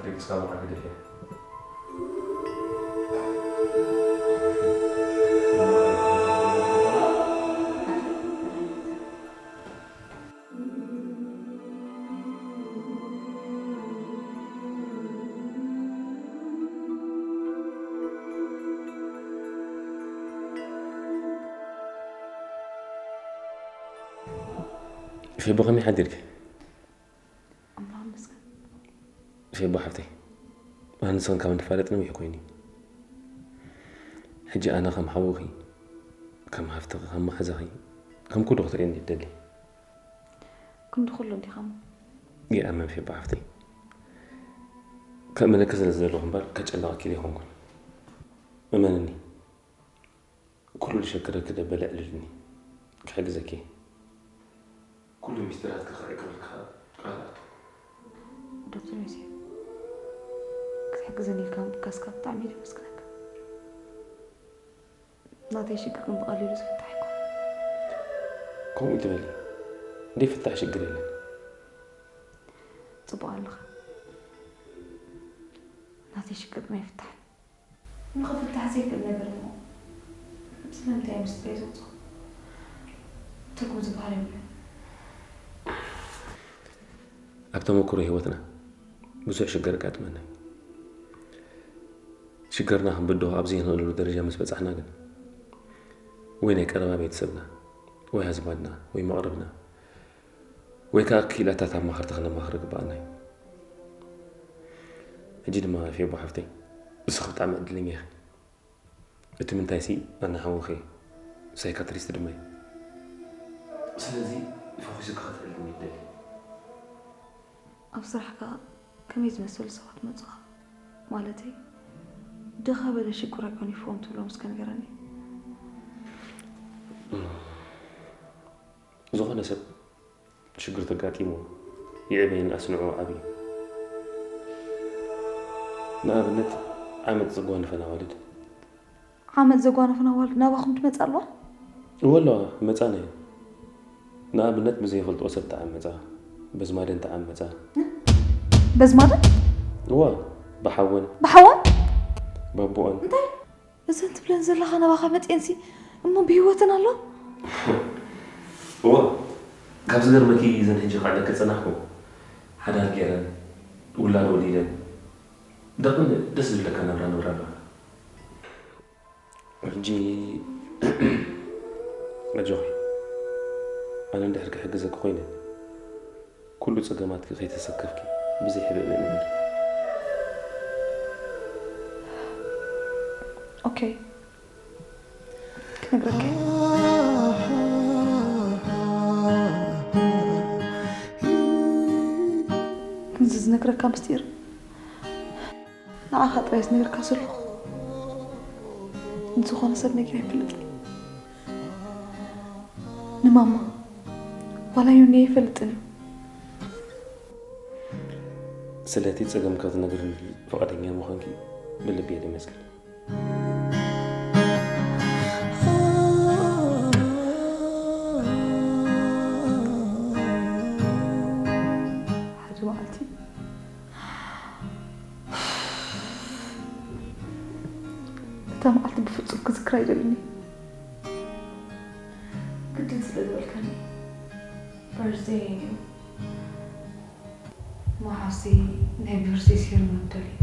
ደቂስካ ምዃን ግድፍ እየ። ፌቦ ከመይ ሓዲርኪ? ኣምላኽ ይመስገን። ፌቦ ሓፍተይ፣ ኣነ ንስኽን ካብ እንፋለጥ ነዊሕ ኮይኑ እዩ። ሕጂ ኣነ ከም ሓውኺ፣ ከም ሃፍትኺ፣ ከም መሓዛኺ፣ ከም ኩሉ ክትርእየኒ ይደሊ። ክንዲ ኩሉ እንዲኻ እሞ። ይኣመን ፌቦ ሓፍተይ። ከእምነኪ ስለ ዝደለኹ እምበር ከጨንቐኪ ዘይኮንኩን። እመንኒ። ኩሉ ዝሸግረኪ ደበለ ኣዕልልኒ። ክሕግዘኪ። ኩሉ ሚስጢራትኪ ክዕቅበልኪ ኸኣ ቃል ኣቱ። ዶክተር ዮሴፍ፣ ክትሕግዘኒ ኢልካ ምብጋስካ ብጣዕሚ እየ ዘመስግነካ። ናተይ ሽግር ግን ብቐሊሉ ዝፍታሕ ኣይኮነን። ከምኡ ትበሊ? ዘይፍታሕ ሽግር የለን። ጽቡቕ ኣለኻ። ናተይ ሽግር ግን ኣይፍታሕን። ንኽፍታሕ ዘይክእል ነገር እሞ ስለምንታይ ምስጢር እዩ ዘውፅኦ? ትርጉም ዝበሃል የብሉን። ኣብ ተመክሮ ህይወትና ብዙሕ ሽግር ኣጋጥመና እዩ። ሽግርና ክንብድሆ ኣብ ዘይንኽእለሉ ደረጃ ምስ በጻሕና ግን ወይ ናይ ቀረባ ቤተሰብና ወይ ኣዝማድና ወይ መቕርብና ወይ ከኣ ክኢላታት ኣማኸርቲ ክነማኽር ይግብኣና እዩ። ሕጂ ድማ ፌቦ ሓፍተይ፣ ንስኺ ብጣዕሚ ዕድለኛ ኢኺ። እቲ ምንታይሲ ኣነ ሓውኺ እየ፣ ሳይካትሪስት ድማ እየ። ስለዚ ፈኺስኪ ከተዕልልኒ ይደሊ። ኣብ ስራሕካ ከመይ ዝመሰሉ ሰባት መጹኻ? ማለተይ፣ ድኻ በለ ሽጉራ ጨኒፍዎም ትብሎም እስከ ንገረኒ። ዝኾነ ሰብ ሽግር ተጋጢሙ ይዕበይን ኣስንዑ ዓብዩ። ንኣብነት ዓመጽ ዘጓነፈን ኣዋልድ። ዓመጽ ዘጓነፈን ኣዋልድ ናባኹም ትመጻ ኣለዋ? እወ ኣለዋ፣ ይመጻና እየን። ንኣብነት ብዘይፈልጥኦ ሰብ ተዓመጻ፣ በዝማደን ተዓመጻ። በዝማደን? እወ፣ ብሓወን። ብሓወን? ባቦኣን። እንታይ? እዘን ትብለን ዘለኻ ናባኻ መጽኤንሲ እሞ ብህይወተን ኣሎ? እወ፣ ካብ ዝገርመኪ እዘን ሕጂ ክዕለኪ ዝጸናሕኩ ሓዳር ገይረን፣ ውላድ ወሊደን፣ ደቕን ደስ ዝብለካ ናብራ ነብራ ኣለዋ። ሕጂ ኣጆኺ፣ ኣነ እንድሕር ክሕግዘኪ ኮይነ፣ ኩሉ ጸገማትኪ ከይተሰከፍኪ ብዘይ ሕብእ ንእንበር። ኦኬ፣ ክነግረካ እየ። ክንዚ ዝነግረካ ምስጢር ንዓኻ ጥራይ ዝነግረካ ዘለኹ፣ ንዝኾነ ሰብ ነጊረ ኣይፈልጥን። ንማማ ዋላ ዮኒ ኣይፈልጥን እዩ። ስለቲ ጸገም ክትነግርኒ ፍቓደኛ ምዃንኪ ብልቢ እየ ዘመስግን። ሓደ መዓልቲ እታ መዓልቲ ብፍጹም ክዝክራ ኣይደልን እየ። ግድን ስለ ዝበልካኒ። በርዝደይ እዩ ነይሩ። መሓሲ ናይ በርዝደይ ሴሪሞኒ ደልዩ።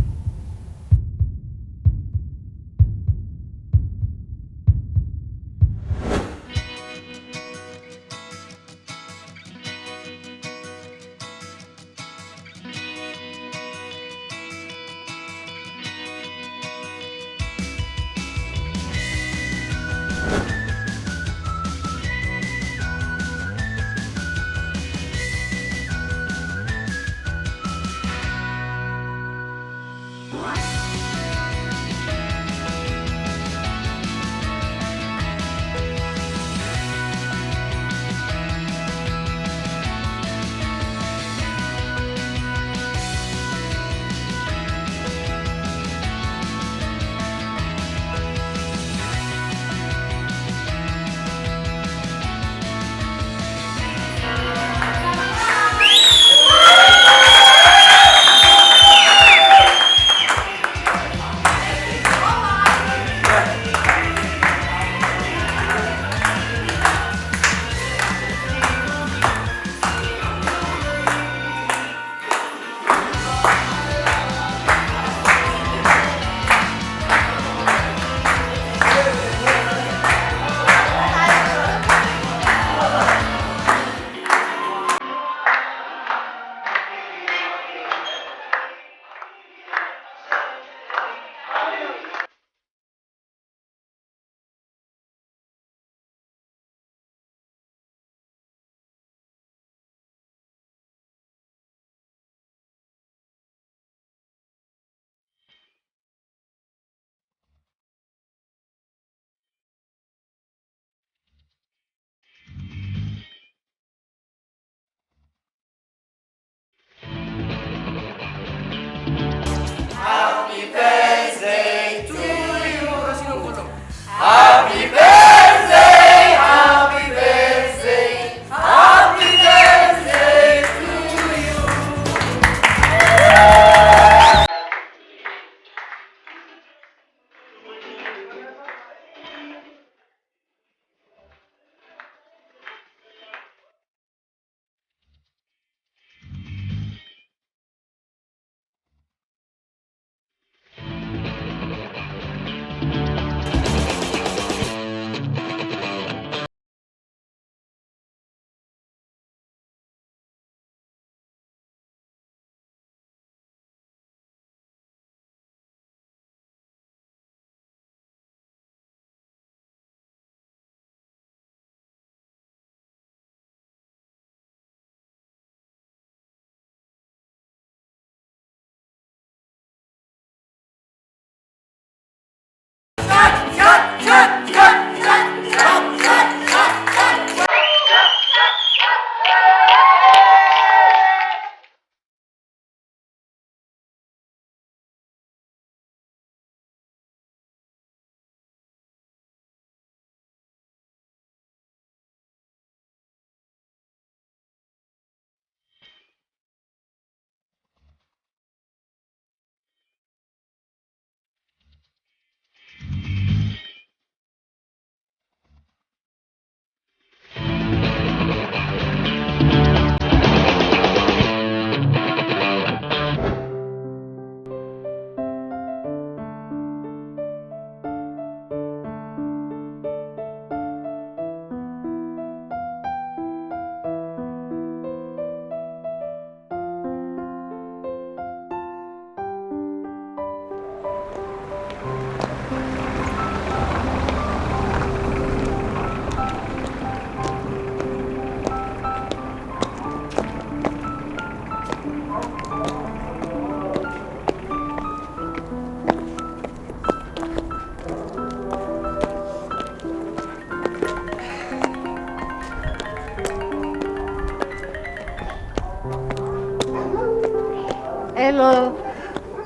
Hello.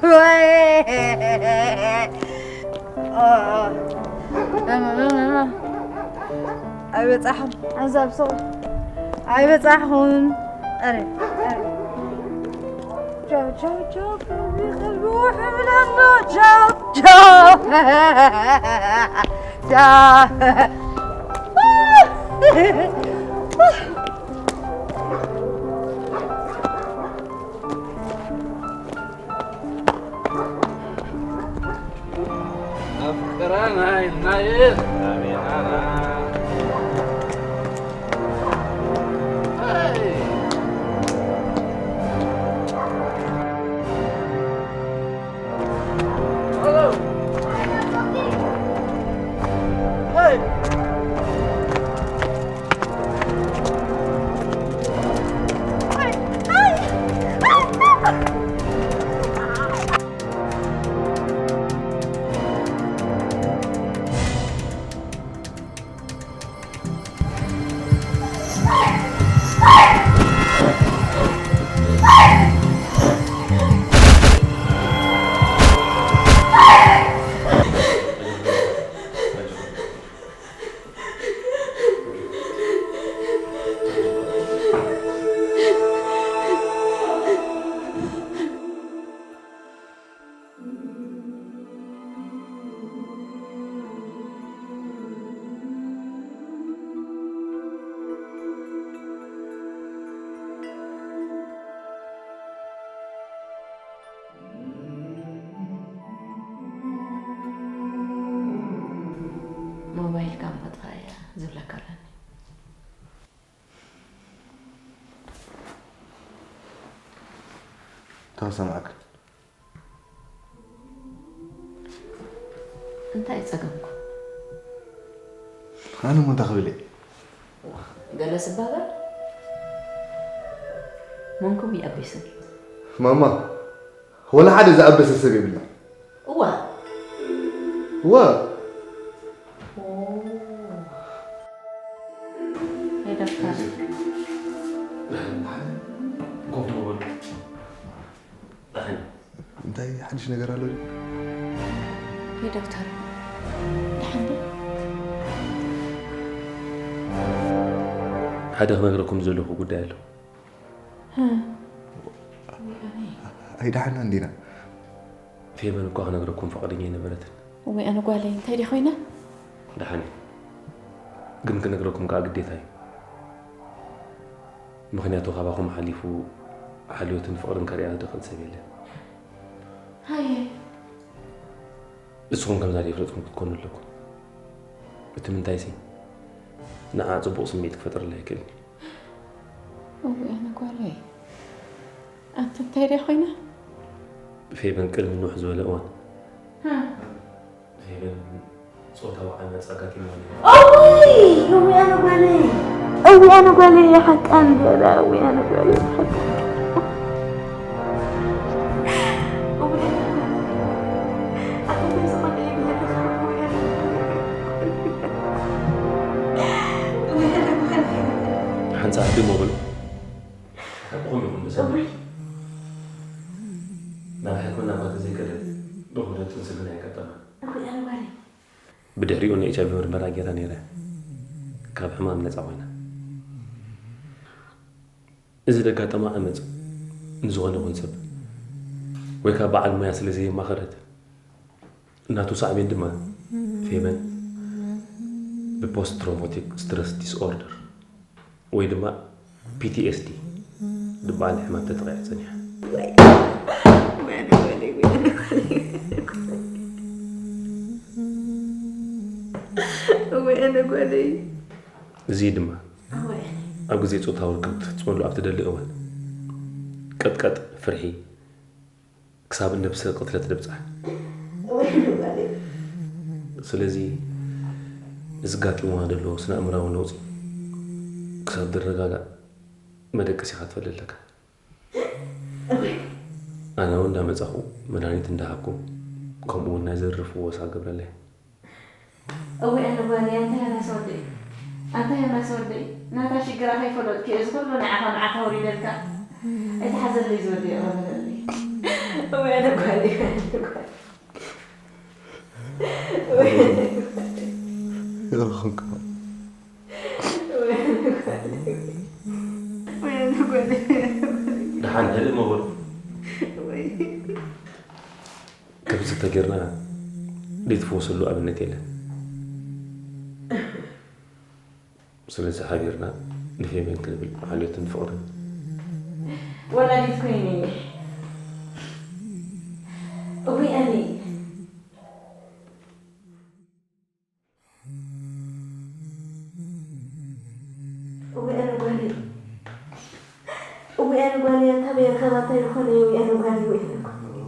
ወይ! ኦ፣ ኦ። ኖ፣ ኖ፣ ኖ፣ ኖ፣ ኖ። ኣይበጻሕኹም። ኣዛብ ሰው። ኣይበጻሕኹም። ኣረ፣ ኣረ። ቻው፣ ቻው፣ ቻው። ቀልቢ፣ ቀልቢ ውሕ ይብል ኣሎ። ቻው፣ ቻው። ቻው። ኣፍቅረና ኢልና ኣሜናና። ሞባይልካ ምጥፋእ እያ ዝብለካ ኣለኒ። ተሰማዕካ። እንታይ ጸገምኩም? ኣነ ሞ እንታይ ክብል እየ? ገለ ስባበር መንኩም ይኣቢስን። ማማ፣ ወላ ሓደ ዝኣበሰ ሰብ የብልና። እዋ። እዋ። ኦ። ይደፋር። ኮፍ በሉ። እንታይ ሓድሽ ነገር ኣሎ ድዩ? ይደፍተር። ደሓን ዶ? ሓደ ክነግረኩም ዘለኹ ጉዳይ ኣሎ። እ። ኣይ፣ ደሓና እንዲና። ፌበን እኳ ክነግረኩም ፈቓደኛ ኣይነበረትን። እወይ፣ ኣነ ጓለይ እንታይ ድየ ኮይነ? ደሓን እየ። ግን ክነግረኩም ከኣ ግዴታ እዩ። ምኽንያቱ ካባኹም ሓሊፉ ሓልዮትን ፍቕርን ከርእያ ዝኽእል ሰብ የለን። ሃየ። ንስኹም ከምዛ ዘይፍለጥኩም ክትኮኑ ኣለኩም። እቲ ምንታይሲ ንዓ ጽቡቕ ስምዒት ክፈጥረላ ኣይክእልን እዩ። እወ፣ ኣነ ጓለይ። ኣንቲ እንታይ ድያ ኮይና? ፌበን ቅድሚ ንውሕ ዝበለ እዋን። ሃ። ፌበን ጾታዊ ዓመጽ ኣጋጢምዋ ነይሩ። እውይ! እውይ ኣነ ጓለይ! እውይ ኣነ ጓለይ! ሓቃ እንድያ እውይ ኣነ ጓለይ! ሓቃ። እውይ ኣነ ጓለይ! ኣታ እንታይ ዝኾነ እዩ ብለካ እውይ ኣነ ጓለይ! ጻድሞ በሉ። ሓቅኹም ኢኹም፣ ብሰንበት ናብ ሕክምና እኳ ተዘይከደት ብኽብደት ጥንሲ ግን ኣየጋጠማን። እኹ፣ ኣነ ጓለይ። ብድሕሪኡ ናይ ኤች ኣይ ቪ ምርመራ ገይራ ነይረ። ካብ ሕማም ነጻ ኮይና። እዚ ዘጋጠማ ዕምጽ ንዝኾነ ይኹን ሰብ ወይ ካብ በዓል ሞያ ስለ ዘየማኸረት፣ ናቱ ሳዕቤን ድማ ፌበን ብፖስት ትሮማቲክ ስትረስ ዲስኦርደር ወይ ድማ ፒ ቲ ኤስ ዲ ዝበሃል ሕማም ተጠቒዓ ጸኒሓ። እወ፣ ኣነ ጓለይ። እዚ ድማ ኣብ ግዜ ጾታዊ ርክብ ክትፍጽመሉ ኣብ ትደሊ እዋን፣ ቀጥቀጥ፣ ፍርሒ፣ ክሳብ ነብሰ ቅትለት ትብጻሕ። ስለዚ፣ እዚ ጋጢሙዋ ዘሎ ስነ-ኣእምራዊ ነውጺ ክሳብ ዝረጋጋእ መደቀሲኻ ክትፈልጥ ኣለካ። ኣነ እውን እንዳመጻኹ መድሃኒት እንዳሃብኩ፣ ከምኡ እውን ናይ ዘርፍ ወሳ ገብረለይ። እወ ኣነ ጓለይ፣ ኣንታ ዮናስ ወደይ፣ ኣንታ ዮናስ ወደይ፣ ናታ ሽግራ ከይፈለጥክዮ፣ እዚ ኩሉ ንዓኻ መዓት ኣውሪደልካ፣ ኣይትሓዘለይ ዝወደይ፣ ይቕረ በለለይ። እወ ኣነ ጓለይ፣ እወ ኣነ ጓለይ። እወ ኣነ ጓለይ። ይርሕምካ። እወ ኣነ ጓለይ። እወ ኣነ ጓለይ። ደሓን ህድእ ምበሉ። እወ። ከምዚ ተጌርና ዘይትፍወሰሉ ኣብነት የለን። ስለዚ ሓቢርና ንፌቨን ክንብል ሓልዮትን ፍቕርን። ወላዲት ኮይነ እየ። እወ ኣነ እየ። እወ ኣነ ጓለይ። እወ ኣነ ጓለይ፣ ኣንታ በየር ካባታ ይኾነ፣ እወ ኣነ ጓለይ፣ እወ ኣነ ጓለይ።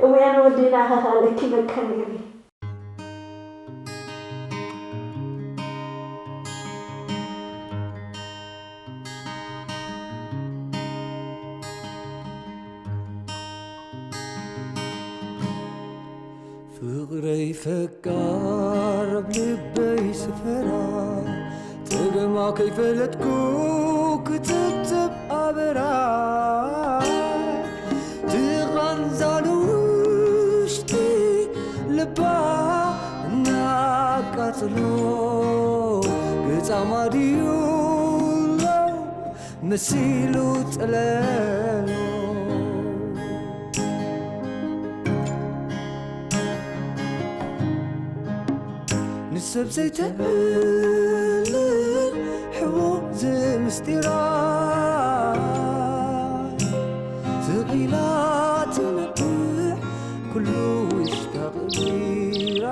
እወ ኣነ ወደይ፣ ንዓኻ ከኣ ለኪ በቃ ነይሪ። ፍቕረይ ፈቃር ኣብ ልበይ ስፈራ፣ ጸገማ ከይፈለጥኩ ክትብትብ ኣበራ። ትቓንዛ ንውሽጢ ልባ እናቃጽሎ፣ ገጻማ ድዩ ኣሎ መሲሉ ጥለሎ። ንሰብ ዘይተዕልል ሕቡእ ዝምስጢራ፣ ስቕ ኢላ ትነብሕ ኩሉ ውሽጣ ቅቢራ።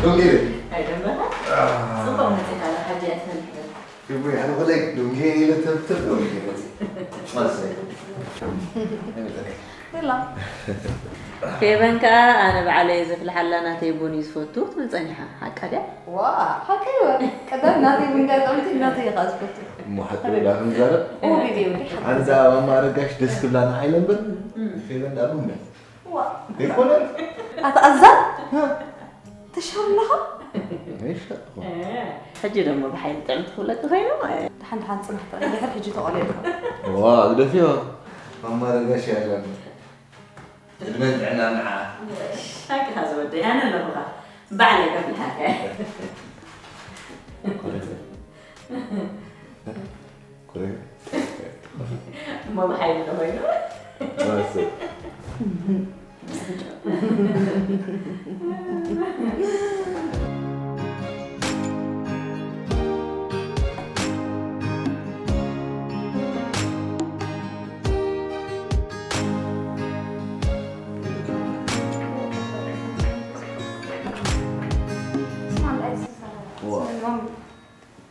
ዶንጌ። ኣይደንበኻ? ጽቡቕ መጺእካ፣ ሕጂ እያ ትፈልጥ። ይቡይ፣ ሓደ ቆላይ ዶንጌ ኢለ ተብትር ዶንጌ መጺእ። ማሰይ። ሄላ። ፌቨን ከኣ ኣነ ባዕለይ ዘፍልሓላ ናተይ ቡን እዩ ዝፈቱ ትብል ጸኒሓ። ሓቃ ድያ? ዋ፣ ሓቀይ ወ-፣ ቀዳም ናተይ ቡን ድያ ጥዕምቲ ናተይ ኢኻ ዝፈቱ። እሞ ሓቂ ወላ ክንዛረብ? ኦ፣ ቤቢ፣ ወዲ ሓቂ። ኣንዛ ማማ ኣረጋሽ ደስ ክብላና ሓይለ እምበር፣ እም። ፌቨን ዳ ቡን ድያ? ዋ። ዘይኮነ? ኣታ ኣዛ? ሃ? ተሻርለኻ? ኣይሻጥኹ። እ፣ ሕጂ ደሞ ብሓይሊ ጥዕምቲ ክብለኪ ኮይኑ? ደሓን ደሓን ጽናሕ ጥራይ፣ ድሕር ሕጂ ተቖሊዕካ። ዋ፣ ግደፍዮ። ማማ ኣረጋሽ ያለን። ዕድመን ጥዕናን ንዓ። ሓቅኻ ዝወደይ፣ ኣነ ኣለኹኻ። ባዕለይ ከፍልሓካ እየ። ኮረጀ። ኮረጀ። እሞ ብሓይሊ ዶ ኮይኑ? ማሰ። ዋ።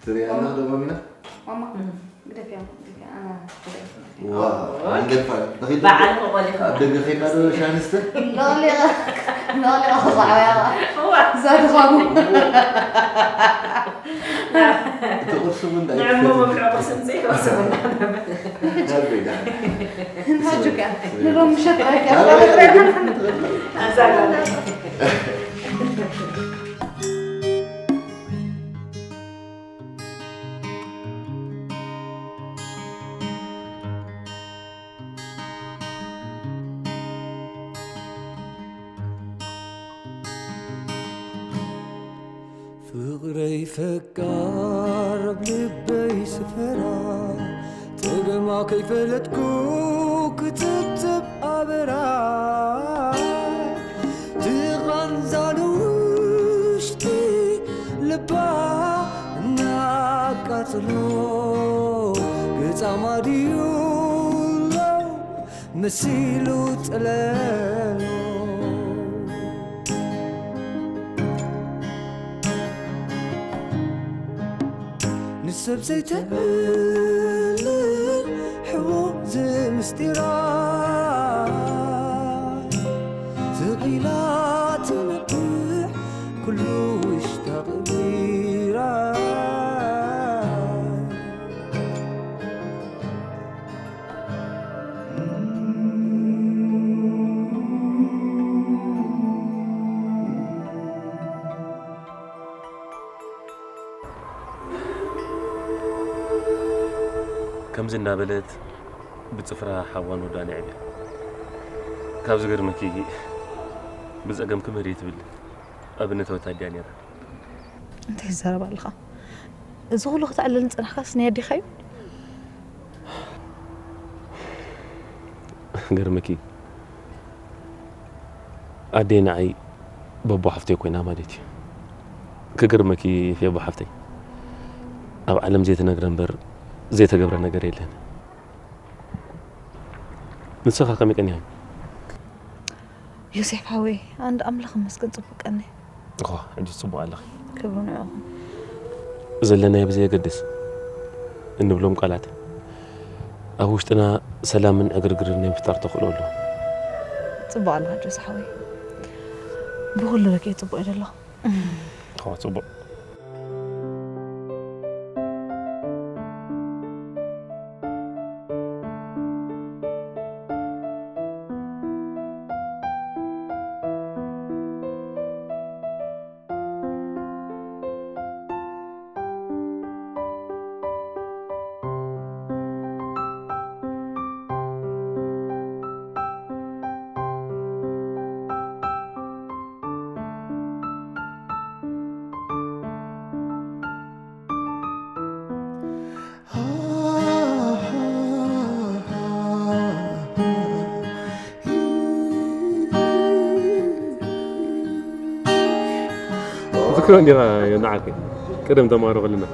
ትሪኣና ዶ ማሚና? ማማ፣ ግደፍያ፣ ግደፍያ፣ ኣና፣ ግደፍያ። ዋው፣ ኦይ። መንገድ ፋ-፣ ተኺዱ። በዓል መቐሌ ኣብ ደገ ኸይድና ዶ ሻንስተ? ሎሌ፣ ሎሌ፣ ኸዛዕባያ። እዋ። እዛ ድኻሙ። እቲ ቁርሲ እውን እንታይ ንዕሞ ክትፈትዊ? መብልዒ ቁርሲ ምጽእ ይወስድ። ናበይ ደኣ? ናጁካ ንሎም ምሸት ራኪ ናበይ? ኣዛጋሚ። ፍቕረይ ፈቃር ኣብ ልበይ ስፈራ፣ ጥቕማ ከይፈለጥኩ ክትብትብ ኣበራ። ትቓንዛ ንውሽጢ ልባ እናቃጽሎ፣ ግጻማ ድዩ ኣሎ መሲሉ ጥለሎ። ንሰብ ዘይተዕልል ሕቡእ ዝምስጢራ፣ ስቕ ኢላ ትነብሕ ኩሉ ውሽጣ ቀቢራ። ከምዚ እናበለት ብጽፍራ ሓዋን ወዳን የዕብያ። ካብ ዝገርመኪ ብጸገም ክምህር እየ ትብል ኣብነታዊት ኣድያ ነይራ። እንታይ ትዛረብ ኣለኻ? እዚ ኩሉ ክተዕልልን ጸናሕካስ ናይ ኣዴኻ እዩ? ገርመኪ ኣደይ ንዓይ በቦ ሓፍተይ ኮይና ማለት እዩ። ክገርመኪ ፌቦ ሓፍተይ፣ ኣብ ዓለም ዘይተነግረ እምበር ዘይተገብረ ነገር የለን። ንስኻ ከመይ ቀኒኻ? ዮሴፍ ሓወይ፣ ኣንድ ኣምላኽ ይመስገን ጽቡቅ ቀኒ። እኳ ሕጂ ጽቡቕ ኣለኺ። ክብሩ ንዕኹም። ዘለናዮ ብዘየገድስ እንብሎም ቃላት ኣብ ውሽጥና ሰላምን ዕግርግርን ናይ ምፍጣር ተኽእሎ ኣለዎ። ጽቡቅ ኣለኻ ጆስ ሓወይ። ብኹሉ ረኪ ጽቡቅ እዩ ዘለኹ። እኳ ጽቡቕ። ትዝክሮ እንዲኻ ንዓርከይ ቅድም ተማሃሮ ከለና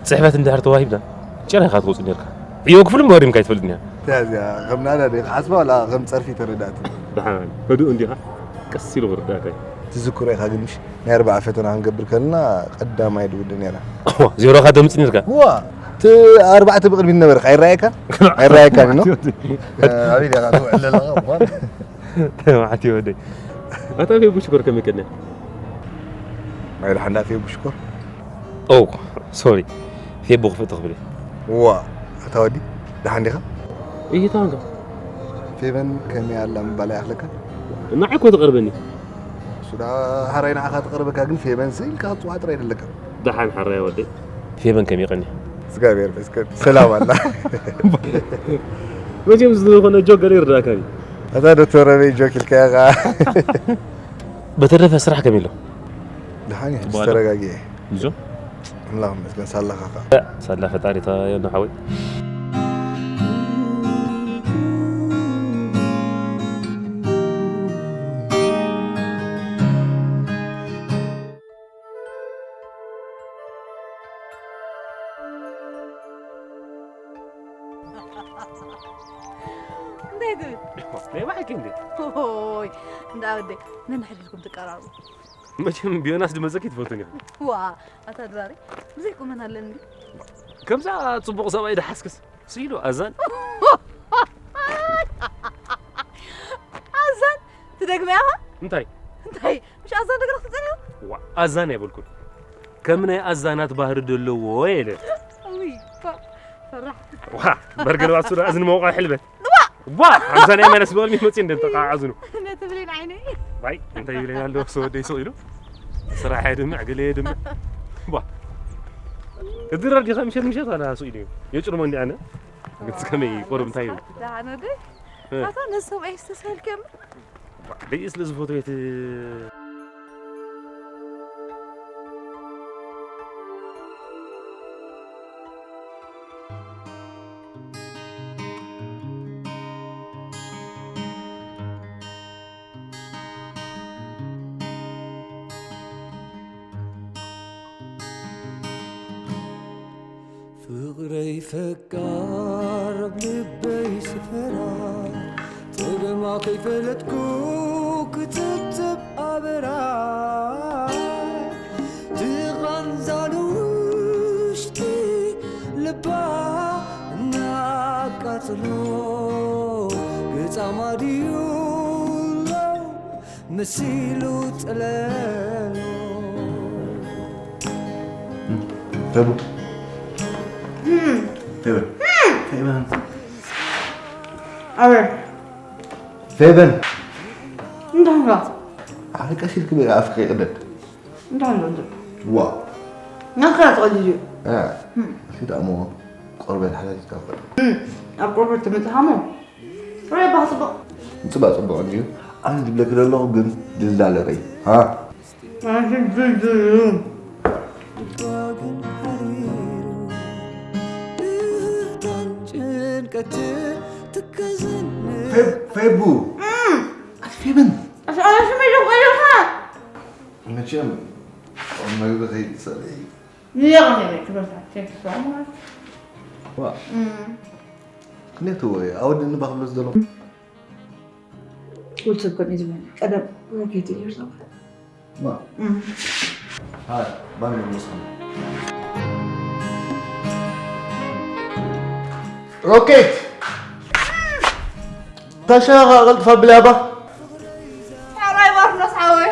ጽሕፈት እንድሕር ተዋሂብና ጭራ ኢኻ ትወፅእ ነርካ። ዕዮ ክፍሉ መሪምካ ኣይትፈልጥን እያ። እታ እዚኣ ከም ናዳ ዶ ክሓስባ ዋላ ከም ፀርፊ ተረዳእቲ? ደሓን ህዱእ እንዲኻ ቀስ ኢሉ ክርዳእካ እዩ። ትዝክሮ ኢኻ ግን ምሽ ናይ ኣርባዓ ፈተና ክንገብር ከለና ቀዳማይ ድውደ ነይራ። እዋ፣ ዜሮኻ ተምጽእ ነርካ። እዋ፣ እቲ ኣርባዕተ ብቕድሚት ነበርካ ኣይረኣየካን? ኣይረኣየካን ነው? ኣበይ ዲኻ ትውዕል ዘለኻ እኳ? ተባዕትዮ ወደይ። ኣታ ፌቡ ሽኮር ከመይ ቀንያ? ናይ ደሓን ደኣ ፌቡ ሽኮር። ኦ፣ ሶሪ። ፌቡ ክፍእ ትኽብል እየ። ዋ፣ ኣታ ወዲ፣ ደሓን ዲኻ? እሂታ እንካ። ፌበን ከመይ ኣላ ምባል ኣይኣኽለካን? ንዓይ እኮ ትቐርበኒ። እሱ ደኣ ሓራይ ንዓኻ ትቐርበካ፣ ግን ፌበን ስኢልካ ክትጽዋዕ ጥራይ ደለካ። ደሓን ሓራይ ወደይ። ፌበን ከመይ ቀንያ? እግዚኣብሔር ይመስገን፣ ሰላም ኣላ። መቸም ዝኾነ ጆክ ገለ ይርዳእካ እዩ። ኣታ ዶክተር ኣበይ ጆክ ኢልካያ ኸዓ? በተረፈ ስራሕ ከመይ ኣሎ? ደሓን እዩ፣ ሕጂ ተረጋጊኤ። እዞ? ኣምላኽ ይመስገን፣ ሳላኻ ኸዓ። ሳላ ፈጣሪ ተባባየና ሓወይ። እንታይ ትብል? ናይ ባዕልኪ እንዴ? ኦይ፣ እንዳ ወደይ፣ ነንሕድሕድኩም ትቀራርቡ። መቸም ብዮናስ ድመጸኪ ትፈልጡን ኢኹም። ዋ፣ ኣታ ድራሪ፣ ብዘይ ቁመና ኣለኒ። ከምዛ ጽቡቕ ሰብኣይ ደሓስክስ ስኢሉ ኣዛን። ኣዛን ትደግመ ኢኻ? እንታይ? እንታይ? ምሽ ኣዛን ደገና ክትጸንዮ? ዋ፣ ኣዛን ኣይበልኩን። ከም ናይ ኣዛናት ባህሪ ደለዎ ኢለ። ውይ፣ ፋ፣ ፈራሕ። ዋ፣ በርገ ንባሱ እዝኒ መውቃ ሕልበት። ዋ፣ ኣምሳ ናይ ማለት ስበል ሚት መጽእ እንደም ተቃዓዝኑ። ነቲ ብሌን ዓይነይ። ባይ፣ እንታይ ይብለኝ ኣለዎ ሰው ወደይ ሰው ኢሉ። ስራሕ የድምዕ፣ ገለ የድምዕ። ዋ። እድረር ዲኻ ምሸት ምሸት ኣላ ሰው ኢሉ። የጭርሞ እንዲ ኣነ። ግን ከመይ ቆርብ እንታይ እዩ? ደሓን ወደይ? ኣታ ነዚ ሰብኣይ ዝተሳልከ እምበር? ደይ ስለ ዝፈትዎ የት ፍቕረይ ፈቃር ኣብ ልበይ ስፈራ፣ ጥቕማ ከይፈለጥኩ ክትብትብ ኣበራ። ትቓንዛ ንውሽጢ ልባ እናቃጽሎ፣ ግጻማ ድዩ ኣሎ መሲሉ ጥለሎ። ፌቡ። ፌበን። ፌበን። ኣበይ ፌበን። እንታይ ኢልካ? ኣረ ቀስ ኢልክ በይ፣ ኣፍኪ ይቕደድ። እንታይ ኣሎ እንዶ? ዋ። ናትካ ትቐልድ እዩ። እ፣ እስኪ ደኣ እሞ ቆርበት ሓላሊትካ እኮ። ኣብ ቆርበት ትምጽእ ሃሞ። ሬባ ጽቡቕ። ምጽባእ ጽቡቕ እንድዩ። ኣነ ዝብለኪ ዘለኹ ግን ድልዳለ ርኣይ። ሃ? ኣነ ድልድል እዩ። ጭንቀት ትከዝን ፌብ-፣ ፌቡ። ኣቲ ፌበን። ኣነ ሽመይ ደም ቀይርካ። መቸም መግቢ ከይትሰለይ። ንያቕኒ ክበልካ ቴክስት ማለት። ዋ። ክኔቱ ወይ ኣወድኒ ባክሎ ዘሎ። ውልጽ ኮን እዩ ዝመን ቀደም ሮኬት እዩ ዝመን። ዋ። ሃይ፣ ባን መስከም። ሮኬት። ታሻ ቀልጥፋ ብላባ። ሓራይ ባርኖስ ሓወይ።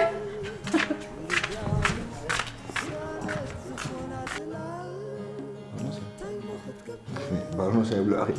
ባርኖስ ኣይብልዑ ኣኺ።